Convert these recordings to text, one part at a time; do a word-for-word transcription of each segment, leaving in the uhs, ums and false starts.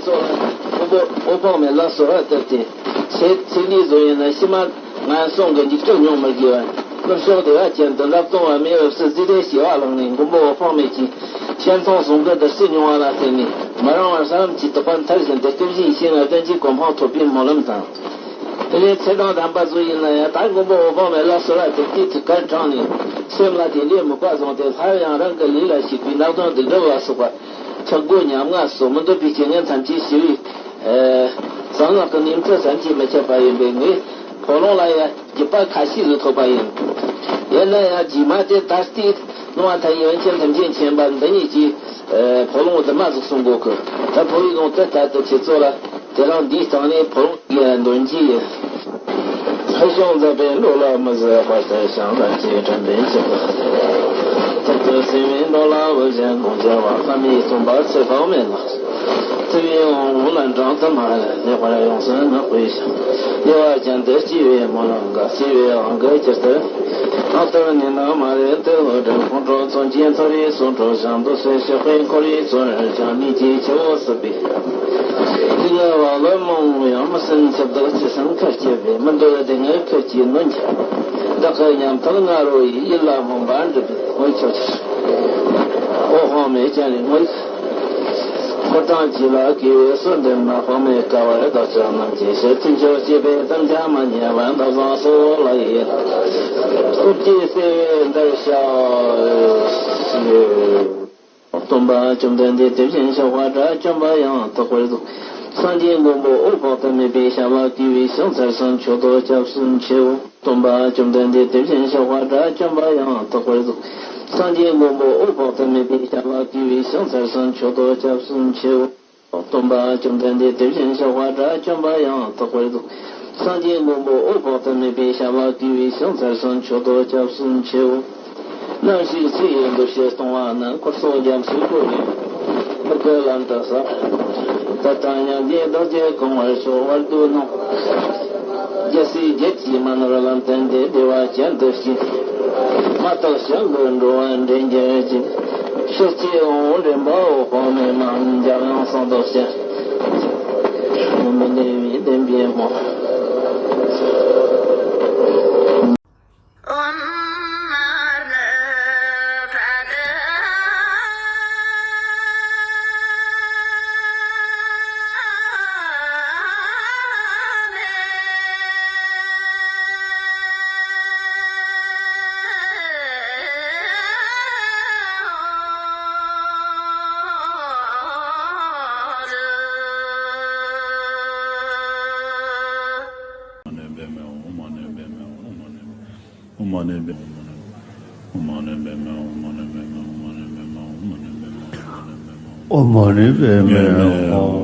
ཚོགས་ལ་མགོན་པོ་འོད་དཔག་མེད་ལ་གསོལ་བ་བཏབ་སྟེ། ཚེ་ཚེ་འདིའི་བཟོ་ཡིན་ན་ཕྱི་མ་ངན་སོང་གི་འཇིགས་སྐྲག་མྱོང་མི་དགོས་པར། ནུབ་ཕྱོགས་བདེ་བ་ཅན་དུ་འདབ་སྟོང་པ་མེ་འོབས་སུ་བརྫུས་ཏེ་སྐྱེ་བ་བླངས་ནས། མགོན་པོ་འོད་དཔག་མེད་ཀྱི་སྤྱན་སྟོང་གསུང་གི་བདུད་རྩི་མྱོང་བ་ལ་བརྟེན་ནས། མི་རིང་བར་ས་ལམ་གྱི་དོགས་པ་མཐར་ཕྱིན་ཏེ། སྐུ་བཞིའི་ཡེ་ཤེས་ལྔ་ལྡན་གྱི་གོ་འཕང་ཐོབ་པའི་སྨོན་ལམ་དང་། དེ་ནས་ཚེ་དང་ལྡན་པ་ཚོ་ཡིན་ན་ཡང་། ད་མགོན་པོ་འོད་དཔག་མེད་ལ་གསོལ་བ་འདེབས་དུས་ཐུགས་ཁར་དྲངས་ནས། སེམས་ལ་དེ་འདྲའི་དམིགས་པ་བཟུང་སྟེ། སླར་ཡང་རང་གི་ལུས་ལ་བྱེད་པའི་གནག་དོན་སྡིག་སྒྲིབ་ལ་སོགས་པ། ཆག་སྒོ་ཉམ་ང་སོགས་མི་འདོད་པའི་རྐྱེན་ངན་ཐམས་ཅད་ཞི་བའི་གསང་སྔགས་ཀྱི་ནུས་མཐུ་བསམ་གྱིས་མི་ཁྱབ་པ་ཡིན་པས། ངས་ཕོ་ལོང་ལ་ཡང་རྒྱུད་པ་ཁ་ཤས་ལ་ཐོབ་པ་ཡིན། ཡིན་ན་ཡང་རྗེས་མ་དེ་ད་ལྟའི་ལུང་བ་མཐའ་ཡས་པཎ་ཆེན་ལྷུན་གྱིས་མཁྱེན་པ་འདི་ཉིད་ཀྱིས་ཕོ་ལོང་རྫུན་མ་ཟིག་གསུང་གོ་གི། ད་ཕོ་བའི་ལུང་དེ་ལྟར་དུ་ཁྱེད་ཚོ་ལ་དེ་རིང་འདིའི་སྟེང་ནས་ཕོ་ལོང་གི་འདོན་རྒྱུ་ཡིན། ཕུལ་བྱུང་མཛད་པའི་འགྲོ་ལ་མི་བཟོད་པ་ལྟར། བྱང་ལ་ཅི་དྲན་པའི་ཕྱིར། ཐུགས་སུ་བསམ་པའི་འགྲོ་ལ་བུ་བཞིན་དགོངས་འཆར་བ། བླ་མའི་སྟོན་པ་ཚེ་དཔག་མེད་ལ། ཐུབ་པའི་དབང་པོ་ལ་འགྲངས་དུ་མ་རེ། ལེགས་པར་ཡོངས་སུ་བསྔགས་པའི་ཕྱིར། བདེ་བ་ཅན་དུ་སྐྱེ་བའི་སྨོན་ལམ་འགའ། སྐྱེ་བའི་དབང་གི་ཕྱིར་དུ། ཨ་ཏར་ནི་ན་མ་རེ་ཏི་ལོ་དྲུག་ཁོང་ཁྲོ་བཙོན་གྱི་མཐོ་རིས་སུ་འགྲོ་ཞིང་། འདུ་འཛི་ཞི་བའི་འཁོར་བའི་བཙོན་རར་བཅིངས། ནད་ཀྱི་ཆུ་བོ་བསྲུབས་པའི། སྡིག་པ་ལ་མང་བོ་ཡང་མི་སེམས་འཆི་བདག་ཅི་སེམས་ཁ་སྐྱེ་བའི། མི་འདོད་སྡུག་བསྔལ་ཁྱོད་ཀྱིས་ནོན་ཅིང་། བདག་གི་ཉམ་ཐག་ང་རོ་ཡིས། ཡིད་ལ་སྨོན་པ་འགྲུབ་པའི་དངོས་ཆོག་ཕྱིར། འོད་དཔག་མེད་སྤྱན་རས་དངོས། འཁོར་དང་བཅས་ལ་དགེ་བའི་གསོལ་འདེབས་ན། དཔག་མེད་དཀའ་བར་བདག་ཅག་རྣམས་ཀྱི་ཕྱིར། མཐུན་ཕྱོགས་སྐྱེད་པའི་དམ་བཅའ་མ་ཉམས་པར། འདབ་བཟང་སོགས་ལ་ཡི་རང་། སྐུ་སྐྱེ་བརྩེ་བས་འདིར་ཕྱག་ཕུལ། སྟོན་པ་བཅོམ་ལྡན་འདས་དེ་བཞིན་གཤེགས་པ་དགྲ་བཅོམ་པ་ཡང་དག་པར་རྫོགས། སངས་རྒྱས་མགོན་པོ་འོད་དཔག་ཏུ་མེད་པའི་ཞབས་ལ་གུས་པས་ཕྱག་འཚལ་ཞིང་མཆོད་དོ། སྐྱབས་སུ་མཆིའོ། སྟོན་པ་བཅོམ་ལྡན་འདས་དེ་བཞིན་གཤེགས་པ་དགྲ་བཅོམ་པ་ཡང་དག་པར་རྫོགས། སངས་རྒྱས་མགོན་པོ་འོད་དཔག་ཏུ་མེད་པའི་ཞབས་ལ་གུས་པས་ཕྱག་འཚལ་ཞིང་མཆོད་དོ། སྐྱབས་སུ་མཆིའོ། སྟོན་པ་བཅོམ་ལྡན་འདས་དེ་བཞིན་གཤེགས་པ་དགྲ་བཅོམ་པ་ཡང་དག་པར་རྫོགས། སངས་རྒྱས་མགོན་པོ་འོད་དཔག་ཏུ་མེད་པའི་ཞབས་ལ་གུས་པས་ཕྱག་འཚལ་ཞིང་མཆོད་དོ། སྐྱབས་སུ་མཆིའོ། ནམ་ཞིག་ཚེ་ཡི་འདུ་བྱེད་སྟོང་པ་རྣམས། འཁོར་ཚོགས་རྒྱ་མཚོས་བསྐོར་བའི་མི་དགེ་ལམ་དུ་སོང་། དེ་དག་མྱང་འདས་བདག་རྒྱུད་གང་བར་ཤོག། བར་དོའི་ནང་རྒྱལ་སྲས་བརྒྱད་ཀྱིས་མ་ནོར་ལམ་བསྟན་ཏེ། བདེ་བ་ཅན་དུ་སྐྱེ། མ་དག་བྱང་གི་འགྲོ་བ་འདྲེན་གྱུར་ཅིག། ཤེས་བྱའི་དབང་པོ་འདྲེན་པ་འོད་དཔག་མེད་མ། འཇམ་དབྱངས་གསང་བདག་སྤྱན། མི་གནས་པའི་བདེན་པའི་སྨོན། ཨོཾ་མ་ཎི་པདྨེ་ཧཱུྃ།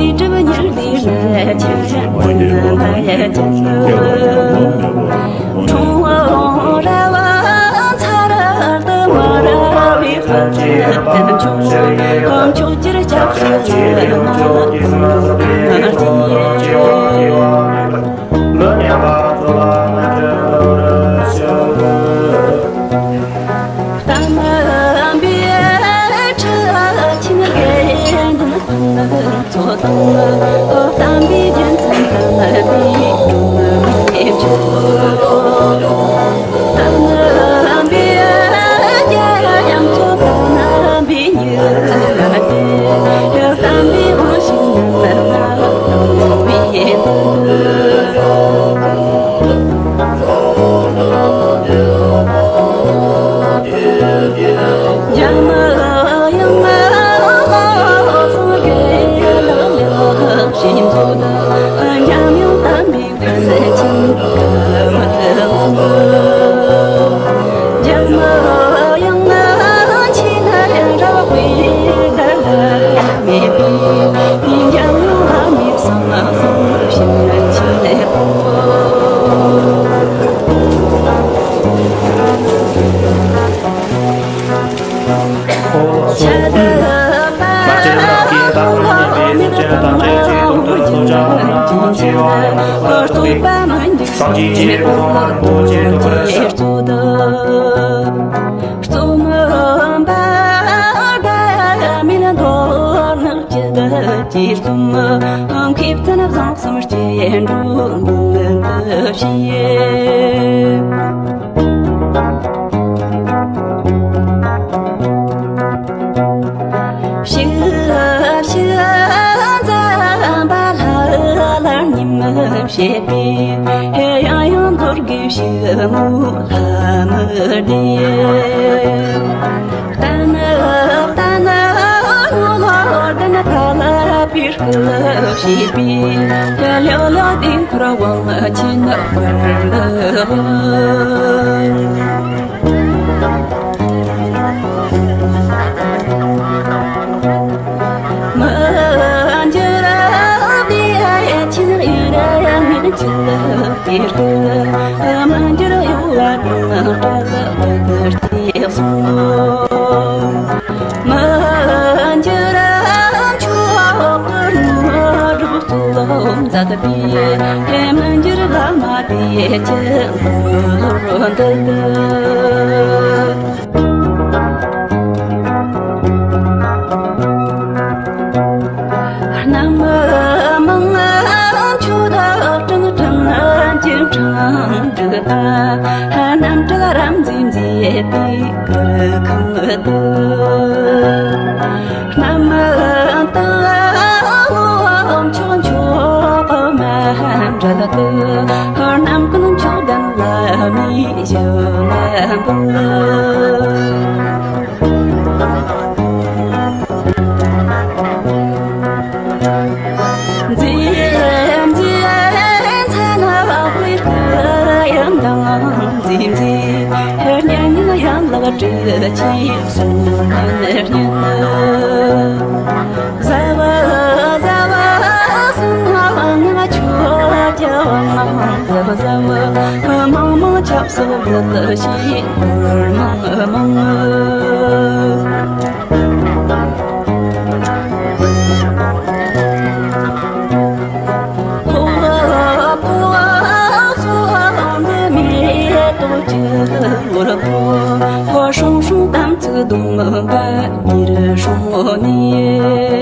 དགེ་བ་འདི་ཡི་ནང་ལ་སྤྱན་རས་གཟིགས་དབང་ཕྱུག་གི་ཡབ་ཡུམ་དེ་ཡི་སྲས་སུ་འཁོར་བའི་ཞིང་ཁམས་ཀྱི་མ་གྱུར་ནམ་མཁའི་མཐའ་ཀུན་ཏུ་ཡོངས་སུ་གང་བ་ནས་ འགྲོ་མི་འདུག་ཞེས། ཤི་ཤི་འཛམ་བུ་གླིང་ཉིན་མོ་བྱེད་པའི། ཡང་ཡང་འཛོར་གི་ཞིག་མོ་ལྷ་མི་བདེ། ལྟ་ན་ལྟ་ན་ངོ་ལོག་ལྡན་ཐ་ལ་པིར་ཀི་ལ་བྱེད་པའི། ལོ་ལོ་དེ་འཁོར་དབང་ཆེན་བར་ལ། མི་འགྱུར་བའི་ཆེན་ཡུན་རིང་ངེས་ཅི་ལ་དེར་དུ། མི་འགྱུར་ཡོད་པ་དང་བྲལ་བར་སྐྱེས་སོང་། མི་འགྱུར་མཆོག་གི་ནོར་བུ་སྟོབས་མཛད་པའི། མི་འགྱུར་བླ་མ་དེ་ཅི་འདུལ་འདི་དུ། རྣམ་མང་མཆོད་སྤྲིན་ཕྲེང་གཅིག་ཕྲེང་དྲུག་དང་། རྣམ་སྤྲུལ་རབ་མཛེས་མཛེས་པའི་གུར་ཁང་དུ། རྣམ་དག་མཆོག་མཆོག་མ་འདྲ་དུ། རྣམ་ཀུན་མཆོག་ལྡན་བླ་མའི་ཞབས་ལ་འབུལ། མཛེས་མཛེས་མཚན་དཔེར་ཡང་དང་མཛེས་མཛེས། སྙན་སྙན་ཡན་ལག་དྲི་ཆུས་གསུང་སྙན་སྙན། ཟབ་ཟབ་གསང་སྔགས་ཆོས་ཀྱི་དབང་། ཟབ་ཟབ་མང་མང་ཆབ་སྲིད་ལ་ཞིག་མང་མང་། ཧྲོང་ཧྲོང་དམ་ཚིག་སྡོམ་པ་ཉེར་སྲུང་ནས།